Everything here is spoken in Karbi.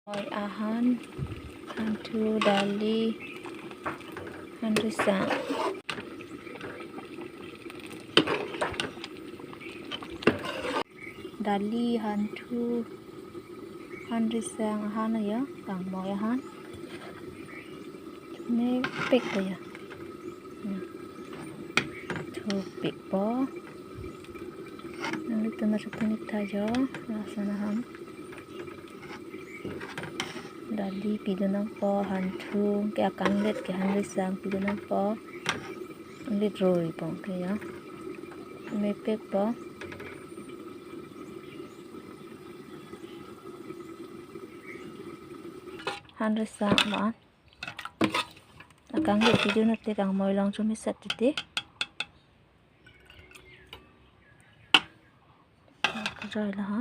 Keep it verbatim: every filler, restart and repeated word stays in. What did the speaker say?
Moi ahan, hanthu, dali, hanrisang. Dali, hanthu, hanrisang ahan ya, kangmoi ahan. Mepik ta ya. Hmm. Thupikpo. Nanglitum atum nitha jo, lason ahan. Dali pidun nangpo, hanthu ke akanglit ke hanrisang pidun nangpo. Lit roi pong ke ya. Mepikpo. Hanrisang ma. Akanglit pidun te kangmoi long chumi set te. Kajai la ha.